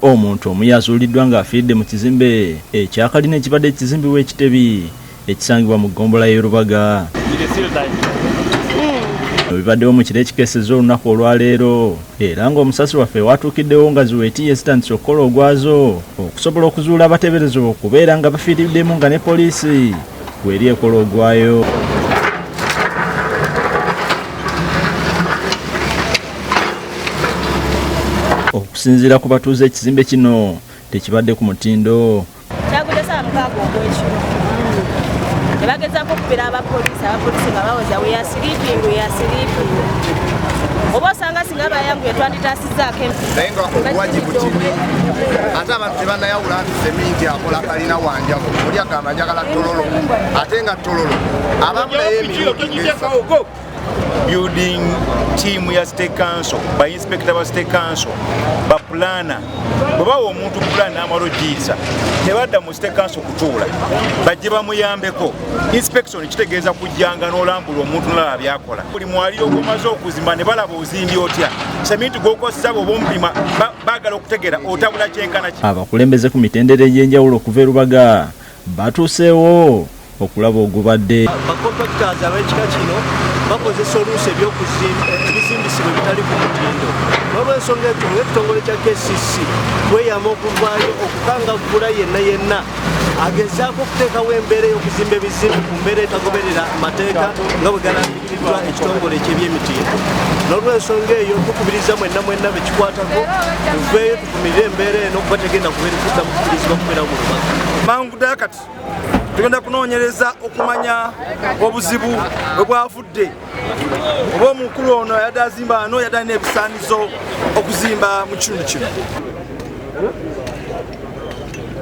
Omuntu omu yazuuliddwa ng'afiiridde mu kizimbe ekya kalina ekibadde kizimbibwa e Kitebi ekisangibwa mu ggombolola y'e Rubaga. Bino bibaddewo mu kiro ekikeesezza olunaku olwaleero era ng'omusasi waffe w'atuukiddewo nga ziweetiiye zitandise okukola ogwazo okusobola okuzuula abateeberezebwa okubeera nga bafiiriddemu nga ne poliisi weri ekola ogwayo. Okusinziira ku batuuze ekizimbe kino tekibadde ku mutindo. Kyagudde saawa 6 ogw'ekiro ne bagezaako okukubira abapoliisi, abapoliisi nga bawoza we are sleeping, we are sleeping. Oba osanga singa bayanguye twanditaasizzaako naye nga obuwagi butini ate abantu tebanayawula nti seminti akola kalina wanjawulo oli agamba njagala tololo ate nga tololo abamu naye emirundi Building team ya state council, ba inspector ba state council, ba planner bwe bawa omuntu plan n'amala ogiyisa tebadda mu state council kutuula bajje bamuyambeko. Inspection kitegeeza kujjanga n'olambula omuntu nolaba byakola. Buli mwaliro gw'omaze okuzimba ne balaba ozimbye otya, seminti gw'okozesa bw'oba omupima baagala okutegeera otabula kyenkana ki. Abakulembeze ku mitendera egy'enjawulo okuva e Rubaga batuuseewo okulaba ogubadde. Ba contractors ab'ekika kino bakozesa oluusi ebizimbisibwa ebitali ku mutindo. N'olwensonga eyo ng'ekitongole kya KCC tweyama okuvaayo okukangavvula yenna yenna agezaako okuteekawo embeera ey'okuzimba ebizimbe ku mbeera etagoberera mateeka nga bwe galambikiddwa ekitongole eky'ebyemitindo. N'olwensonga eyo tukubiriza mwenna mwenna bekikwatako tuveeyo tuvumirire embeera eno kuba tegenda kubeera kuddamu kukirizibwa kubeerawo mu Lubaga. Mangu ddala kati tugenda kunoonyereza okumanya obuzibu bwe bwavudde oba omukulu ono yadde azimba wano yadde alina ebisaanizo okuzimba mu kitundu kino.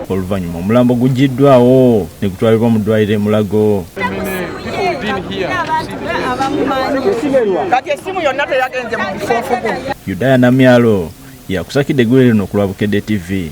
Oluvannyuma omulambo guggyiddwawo ne gutwalibwa mu ddwaliro e Mulago. Kati essimu yonna teyagenze mu bufunfugu. Yudaya Namyalo yakusakidde eggulire lino ku lwa Bukedde TV.